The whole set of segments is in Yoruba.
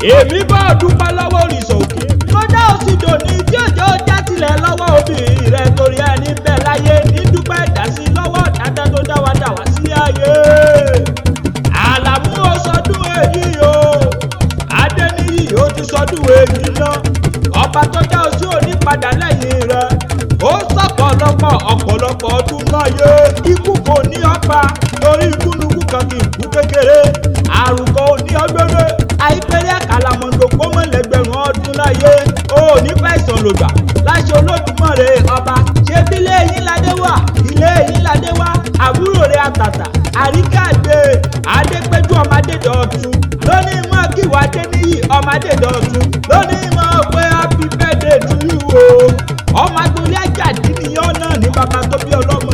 Èmi bá dúpẹ́ lọ́wọ́ òrìṣà òkè kódà ó sì dòní tí òjò já tilẹ̀ lọ́wọ́ obìnrin rẹ̀, torí ẹni bẹ́ẹ̀ láyé ní dúpẹ́ dá sí lọ́wọ́ dáadáa tó dá wa dá wá sí ayé. Àlàmú, ó sọdún èyí o. Adéníyì, ó ti sọdún èyí náà. Ọba tó dá o sí òní padà lẹ́yìn rẹ̀. Ó sọ̀pọ̀lọpọ̀ ọ̀pọ̀lọpọ̀ ọdún láyé. Ikú kò ní ọ̀pá, torí ikúnukú kan kì í kú kékeré. Àrùn kan ò ní ọgbẹ́rẹ́ àìpẹ́rẹ́ àkàlàmọ̀dò pọ́nmọ́lẹ́gbẹ̀rún ọdún láyé. Ó ní fẹ̀sán lògbà láṣẹ Olódùmarè ọba. Ṣé bí ilé yín ládé wà, ilé yín ládé wá. Àbúrò rẹ̀ àtàtà àríkàdé Adépẹ́jú ọmọdédọ̀tun lónìí mọ́ kíwà Adéníyì ọmọdédọ̀tun lónìí mọ́ pé happy birthday to you o. Ọmọ agboolé Àjàdí nìyọ́ náà ní bàbá tó bí ọlọ́mọ.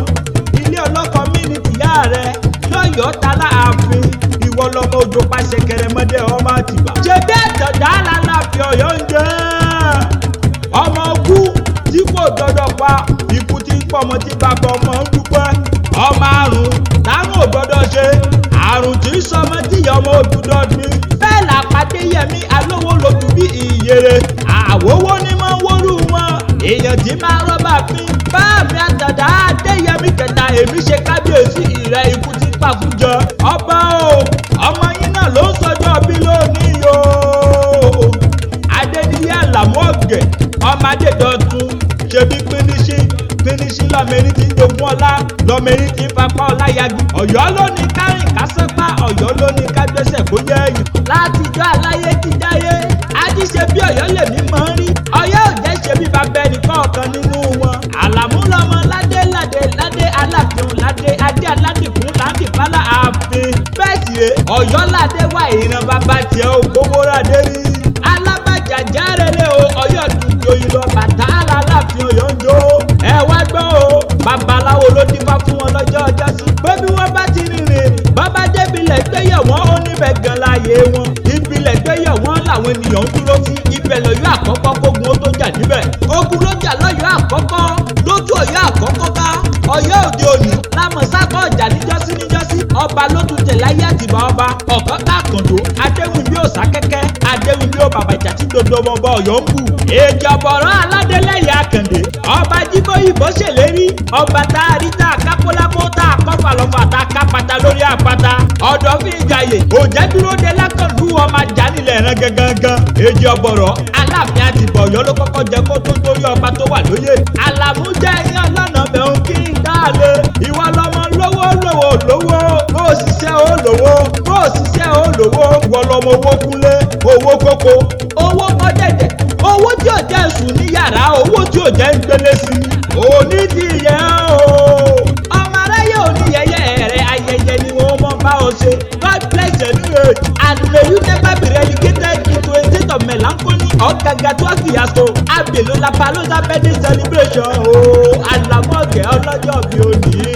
Ilé ọlọ́kọ mi ní tìyá rẹ̀ lọ́yọ̀ọ́ ta láàfin. Ìwọ lọmọ òjò pàṣẹ kẹrẹmọdé ọmọ Àtìbà. Ṣe bí àtọ̀dá lálàáfíà Ọ̀yọ́ ń jẹ́ ọmọ ogun tí kò gbọdọ̀ pa, ikú tí ń pọ̀ ọmọ tí bàbá ọmọ ń dúpẹ́. Ọmọ àrùn táwọn ò gbọdọ̀ ṣe, àrùn tí ń sọmọ tíyà ọmọ òdúdọ̀ ní. Bẹ́ẹ̀ làpàdé yẹmí alówó lòdù bí ìyèrè àwòwò ni mọ̀ ń wórú wọn, èèyàn tí máa rọ́bà fín. Báàmì àtàdá Adéyẹmí kẹta, èmi ṣe kábíyèsí ìrẹ, ikú tí ń pa fún jọ ọba o. Ọmọ yín náà ló ń sọjọ́ bí lónìí o. Adéníyí Àlàmú ọ̀gẹ̀ ọmọ Adédọ̀tun, ṣebí pínísí pínísí lọ́mọ erin tí ń jogún ọlá, lọ́mọ erin tí ń fapá ọlá yagi. Ọ̀yọ́ ló ní kárìn kásánpá, Ọ̀yọ́ ló ní kágbẹ́sẹ̀ kó yẹ ẹ̀yìn. Látijọ́ aláyé ti dáyé ají ṣe bí Ọ̀yọ́ lèmi mọ̀ ń rí. Ọ̀yọ́ ò jẹ́ ṣe bí bàbá ẹnìkan ọ̀kan nínú wọn. Àlàmú lọmọ ládé ládé ládé aláàfin ládé adé aládìkún ládìbálà ààfin. Bẹ́ẹ̀ sì rè, Ọ̀yọ́ ládé wà, ìran bàbá tiẹ̀ ò gbowó rádé rí. Alábàjá járẹlẹ o, Ọ̀yọ́ dùn joyè lọ, bàtà aláàfin Ọ̀yọ́ ń jó. Ẹ wá gbọ́ o, babaláwo ló dífá fún wọn lọ́jọ́ ọjọ́ sí pé bí wọ́n bá ti rìnrìn bàbá débilẹ̀ gbéyẹ̀ wọ́n, ó níbẹ̀ gan láàyè wọn. Ìbílẹ̀ gbéyẹ̀ wọ́n làwọn ènìyàn ń dúró sí. Ibẹ̀ lọ́yọ́ àkọ́kọ́ kógun ó tó jà níbẹ̀. Ogun ló jà lọ́yọ́ àkọ́kọ́ lójú Ọ̀yọ́ àkọ́kọ́ ká Ọ̀yọ́ òde òní lámọ̀sákọ̀ ọjà níjọ́sí níjọ́sí. Ọba ló tún tẹ̀ láyé Àtìbà, ọba ọ̀kan kákàndó Adéwìnbí òsà kẹ́kẹ́ Adéwìnbí ò bàbà ìjà tí gbogbo ọmọ ọba Ọ̀yọ́ ń bù. Èjì ọ̀bọ̀rọ̀ aládélẹ́yà Àkàndé ọba jíbóyìnbó ṣèlérí ọba tá a rí tá a kápólápó tá a kọ́fà lọ́fà tá a kápátá lórí àpáta ọ̀dọ́ fi ìjàyè òjẹ́ dúró de lákàndú ọmọ ajánilẹ̀ ẹ̀ràn gangan. Èjì ọ̀bọ̀rọ̀ Aláàfin Àtìbà Ọ̀yọ́ ló kọ́kọ́ jẹ kó tó torí ọba tó wà lóyè. Àlàmú jẹ́ iyán lọ́nà bẹ̀rù kí n dáàlé. Ìwọ lọmọ lówó lówó lówó, bó o ṣiṣẹ́ ó lówó, bó o ṣiṣẹ́ ó lówó. Ìwọ lọmọ owó kúnlé, owó kókó, owó kọ́dẹ̀dẹ̀, owó tí ò jẹ́ sùn ní yàrá, owó tí ò jẹ́ ń gbélé sí i òní ti yẹ o. Ọmọ aráyé òní yẹyẹ rẹ, ayẹyẹ ni wọn mọ bá ọ ṣe. God bless your new age and may you never be relegated into a state of melancholy or gargantua fiasco. Abelola palosa birthday celebration o. Àlàmú ọ̀gẹ̀ ọlọ́jọ́ bí òní.